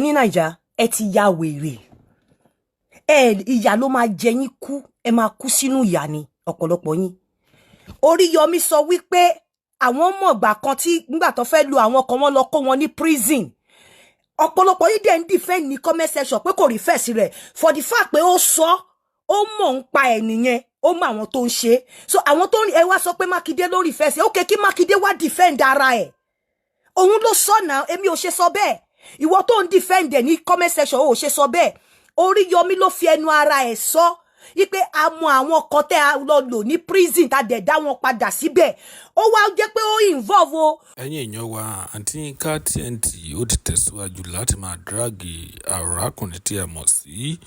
Ní Naija, ẹ ti ya wèrè. Ẹ ìyà ló máa jẹ yín kú, ẹ máa kú sínú ìyà ni ọ̀pọ̀lọpọ̀ yín. Oríyọmí sọ wípé àwọn mọ̀gbà kan tí nígbà tó fẹ́ lu àwọn kan, wọ́n lọ kó wọn ní prison. Ọ̀pọ̀lọpọ̀ yìí dẹ̀ ń defend ní comment section pé kò rí fẹ̀sí rẹ̀. For the fact pé ó sọ, ó mọ̀ ń pa ẹ̀ nìyẹn, ó mọ àwọn tó ń ṣe. So àwọn tó ń ẹ wá sọ pé Mákindé ló rí fẹ̀sí, ó ké kí Mákindé wá defend ara ẹ̀. Òun ló sọ náà, èmi ò ṣe sọ bẹ́ẹ̀. Ìwọ tó ń defend ẹ̀ ní comment section, ó ṣe sọ bẹ́ẹ̀. Oríyọmí ló fi ẹnu ara ẹ̀ sọ wípé a mọ àwọn kan tẹ́ a lọ lò ní prison, tá dẹ̀ dá wọn padà síbẹ̀. Ó wá jẹ́ pé ó involve o. Ẹ̀yin èèyàn wa, Àǹtí Yinka TNT ó ti tẹ̀síwájú láti máa drag arákùnrin tí a mọ̀ sí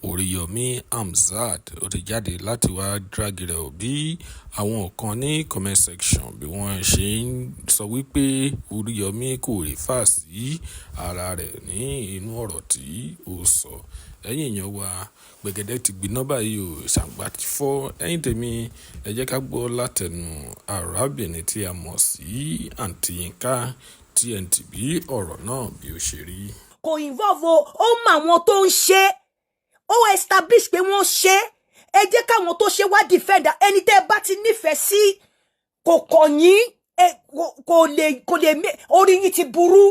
Oríyọmí Hamzat. Ó ti jáde láti wá drag rẹ̀ ò bí àwọn kan ní comment section bí wọ́n ṣe ń sọ wípé Oríyọmí kò refer sí ara rẹ̀ ní inú ọ̀rọ̀ tí ó sọ. Ẹ̀yin èèyàn wa, gbẹ̀gẹ́dẹ́ ti gbiná báyìí o, ṣàǹgbá ti fọ́. Ẹ̀yin tèmi, ẹ jẹ́ ká gbọ́ látẹnu arábìnrin tí a mọ̀ sí Àǹtí Yinka TNT bí ọ̀rọ̀ náà bí ó ṣe rí. Kò involve o, ó mọ àwọn tó ń ṣe, ó establish pé wọ́n ṣe. Ẹ jẹ́ káwọn tó ṣe wá defend. Ẹni tẹ́ ẹ bá ti nífẹ̀ẹ́ sí, kò kàn yín, kò lè orí yín ti burú.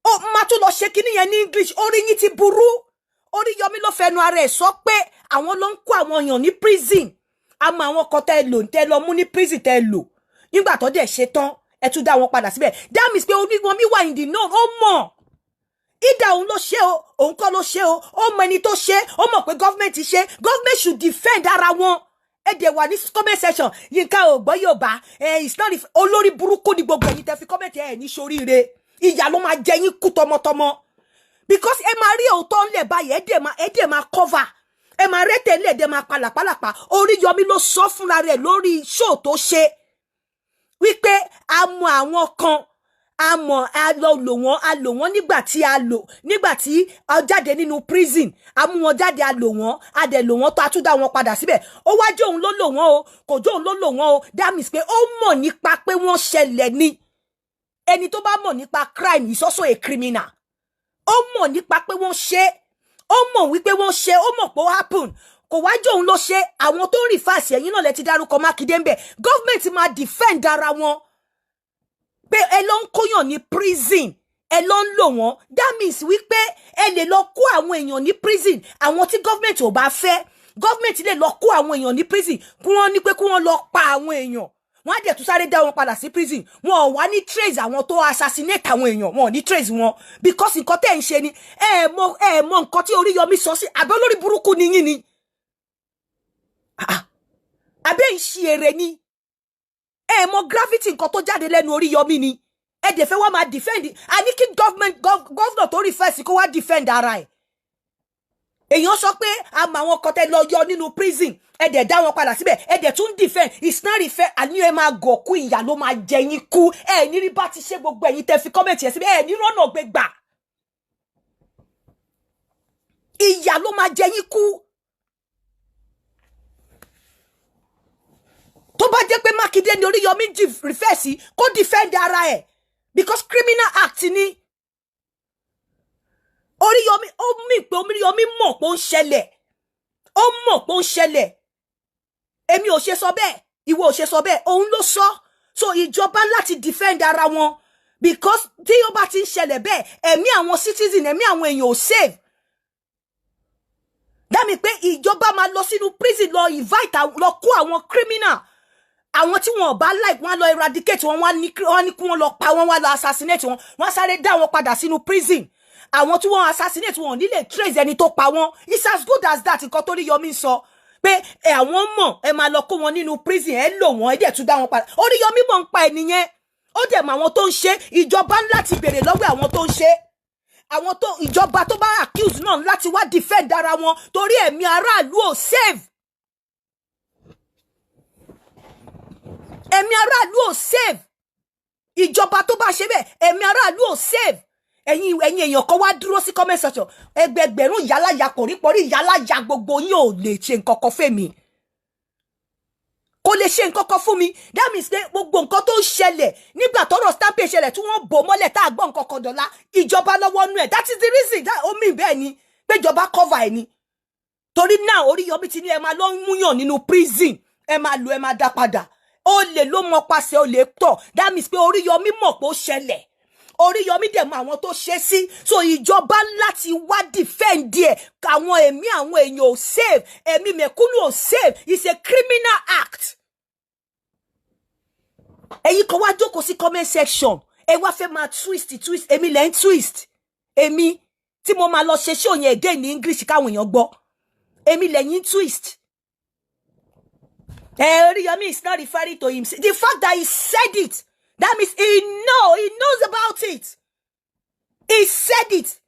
Ó máa tún lọ ṣe kíní yẹn ní English. Orí yín ti burú. Oríyọmí ló fẹnu ara ẹ̀ sọ pé àwọn ló ń kó àwọn èèyàn ní prison, àmọ́ àwọn kan tẹ́ lò, tẹ́ lọ mú ní prison, tẹ́ lò nígbà tó dẹ̀ ṣe tán, ẹ tún dá wọn padà síbẹ̀. That means pé Oríyọmí wà in the know. Ó mọ̀ ìdá òun ló ṣe o, òun kọ́ ló ṣe o, ó mọ ẹni tó ṣe, ó mọ̀ pé government ṣe. Government should defend ara wọn. Ẹ dẹ̀ wà ní comment section, Yínká ò gbọ́ Yorùbá ẹ, it's not olórí burúkú ni gbogbo ẹ̀yin tẹ́ fi comment. Ẹ̀ ní soríire, ìyà ló máa jẹ yín kú tọmọtọmọ, because ẹ máa rí òótọ́ ńlẹ̀ báyìí, ẹ dẹ̀ máa cover, ẹ máa rẹ́tẹ̀ ńlẹ̀, dẹ̀ máa palàpalàpà. Oríyọmí ló sọ fúnra rẹ̀ lórí show tó ṣe wípé a mọ àwọn kan, a mọ̀, a lọ lò wọ́n, a lò wọ́n nígbà tí a lò, nígbà tí a jáde nínú prison, a mú wọn jáde, a lò wọ́n, a dẹ̀ lò wọ́n tó, a tún dá wọn padà síbẹ̀. Ó wá jẹ́ òun ló lò wọ́n o, kò jẹ́ òun ló lò wọ́n o, that means pé ó mọ̀ nípa pé wọ́n ṣẹlẹ̀ ni. Ẹni tó bá mọ̀ nípa crime is also a criminal. Ó mọ̀ nípa pé wọ́n ṣe, ó mọ̀ wípé wọ́n ṣe, ó mọ̀ pé ó happen. Kò wá jẹ́ òun ló ṣe. Àwọn tó ń refer sí, ẹ̀yìn náà lẹ ti dárúkọ Mákindé ń bẹ̀. Government máa defend ara wọn pé ẹ lọ ń kóyàn ní prison, ẹ lọ ń lò wọ́n. That means wípé ẹ lè lọ kó àwọn èèyàn ní prison, àwọn tí government ò bá fẹ́. Government lè lọ kó àwọn èèyàn ní prison, kí wọ́n ní pé kí wọ́n lọ pa àwọn èèyàn, wọ́n á dẹ̀ tún sáré dá wọn padà sí prison. Wọn ò wá ní trace àwọn tó assassinate àwọn èèyàn, wọn ò ní trace wọn, because nǹkan tẹ́ ń ṣe ni. Ẹ mọ nǹkan tí Oríyọmí sọ sí àbẹ́ olórí burúkú ni yín ni, àbẹ́ ń ṣe èrè ni. Ẹ mọ gravity nǹkan tó jáde lẹ́nu Oríyọmí ni. Ẹ dẹ̀ fẹ́ wá máa defend. A ní kí government, governor tó refer sí, kó wá defend ara ẹ̀. Èèyàn sọ pé a mọ àwọn kan tẹ́ lọ yọ nínú prison, ẹ dẹ̀ dá wọn padà síbẹ̀, ẹ dẹ̀ tún defend. It's not refer. Àní ẹ máa gọ̀ kú, ìyà ló máa jẹ yín kú. Ẹ ní rí bá ti ṣe gbogbo ẹ̀yin tẹ́ fi comment yẹn síbẹ̀, ẹ ní rọ́nà gbé gbà. Ìyà ló máa jẹ yín kú. Tó bá jẹ́ pé Mákindé ni Oríyọmí refer sí, kó defend ara ẹ̀, because criminal act ni. Oríyọmí, ó mì pé Oríyọmí mọ̀ pé ó ń ṣẹlẹ̀, ó mọ̀ pé ó ń ṣẹlẹ̀. Èmi ò ṣe sọ bẹ́ẹ̀, ìwọ ò ṣe sọ bẹ́ẹ̀, òun ló sọ. So ìjọba láti defend ara wọn, because tí ó bá ti ń ṣẹlẹ̀ bẹ́ẹ̀, ẹ̀mí àwọn citizen, ẹ̀mí àwọn èèyàn ò save. Dámi pé ìjọba máa lọ sínú prison, lọ invite, lọ kó àwọn criminal, àwọn tí wọn ò bá like, wọn lọ eradicate wọn, wọn ní kí wọn lọ pa wọn, wọn lọ assassinate wọn, wọn sáré dá wọn padà sínú prison. Àwọn tí wọn assassinate, wọn ò ní lè trace ẹni tó pa wọn. It's as good as that. Nǹkan tó Oríyọmí ń sọ pé ẹ àwọn mọ̀, ẹ máa lọ kó wọn nínú prison, ẹ lò wọ́n, ẹ dẹ̀ tún dá wọn padà. Oríyọmí mọ̀ ń pa ẹnìyẹn, ó dẹ̀ mọ̀ àwọn tó ń ṣe. Ìjọba láti béèrè lọ́wọ́ àwọn tó ń ṣe, àwọn tó ìjọba tó bá accuse náà láti wá defend ara wọn, torí ẹ̀mí aráàlú ò save, ẹ̀mí aráàlú ò save. Ìjọba tó bá ṣe bẹ́ẹ̀, ẹ̀mí aráàlú ò save. Ẹ̀yin èèyàn kan wá dúró sí comment section, ẹgbẹgbẹ̀rún ìyálàyà pọ̀rípọ̀rí ìyálàyà gbogbo yín ò lè ṣe nǹkan kan fẹ́mi. Kò Kò lè ṣe nǹkan kan fún mi. That means pé gbogbo nǹkan tó ń ṣẹlẹ̀ nígbà tọ́rọ̀ stampede ṣẹlẹ̀, tí wọ́n bò mọ́lẹ̀, tá a gbọ́ nǹkan kan dọ̀la, ìjọba lọ́wọ́ nú ẹ̀. That is the reason that omi bẹ́ẹ̀ ni pé ìjọba cover ẹ̀ ni. Torí náà, Oríyọmí ti ní ẹ máa lọ ń múyàn nínú prison, ẹ máa lò, ẹ máa dá padà. Olè ló mọ pasẹ̀ olè tọ̀. That means pé Oríyọmí mọ̀ pé ó ṣẹlẹ̀. Oríyọmí dẹ̀ mọ àwọn tó ṣe sí. So ìjọba láti wá defend ẹ̀. Àwọn ẹ̀mí àwọn èèyàn ò save, ẹ̀mí mẹ̀kúnnù ò save. It's a criminal act. Ẹ̀yin kan wá jókòó sí comment section, ẹ wá fẹ́ máa twist twist. Èmi lẹ́ ń twist. Èmi tí mo máa lọ ṣe show yẹn again ní English káwọn èèyàn gbọ́, èmi lẹ́yìn twist. Oríyọmí is not referring to him. The fact that he said it, that means he knows about it. He said it.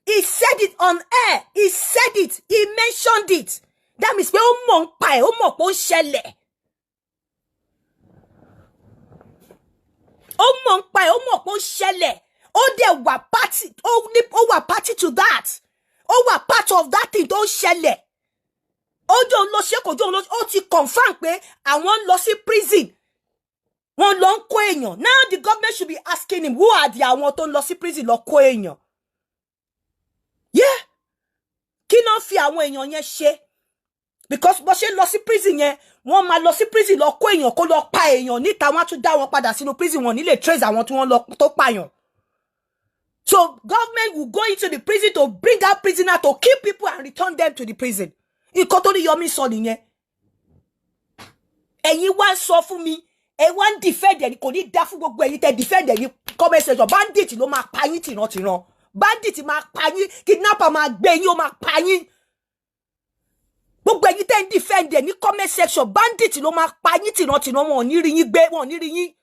He said it on air. He said it. He mentioned it. That means pé ó mọ̀ ń pa ẹ̀, ó mọ̀ pé ó ń ṣẹlẹ̀. Ó mọ̀ ń pa ẹ̀, ó mọ̀ pé ó ń ṣẹlẹ̀. Ó dẹ̀ wà party, ó ní ó wà party to that. Ó wà part of that thing tó ń ṣẹlẹ̀. Ó jọ ń lọ ṣé kò jọ ń lọ, ó ti confirm pé àwọn ń lọ sí prison, wọ́n lọ ń kó èèyàn. Now the government should be asking him, who are the àwọn tó ń lọ sí prison lọ kó èèyàn? Yeah, kí náà fi àwọn èèyàn yẹn ṣe? Because bó ṣe lọ sí prison yẹn, wọ́n máa lọ sí prison lọ kó èèyàn, kó lọ pa èèyàn níta, wọ́n á tún dá wọn padà sínú prison. Wọn ní lè trace àwọn tí wọ́n lọ tó pààyàn. So government will go into the prison to bring out prisoner to kill people and return them to the prison. Nǹkan tó ní Yọmí sọ nìyẹn. Ẹ̀yin wá ń sọ fún mi, ẹ wá ń defend ẹ̀. Kò ní dá fún gbogbo ẹ̀yin tẹ́ defend ẹ̀ ní comment section. Bandit ló máa pa yín tìrantìran. Bandit máa pa yín, kidnapper máa gbé yín, ó máa pa yín. Gbogbo ẹ̀yin tẹ́ ń defend ẹ̀ ní comment section, bandit ló máa pa yín tìrantìran. Wọn ò ní rí yín gbé, wọn ò ní rí yín.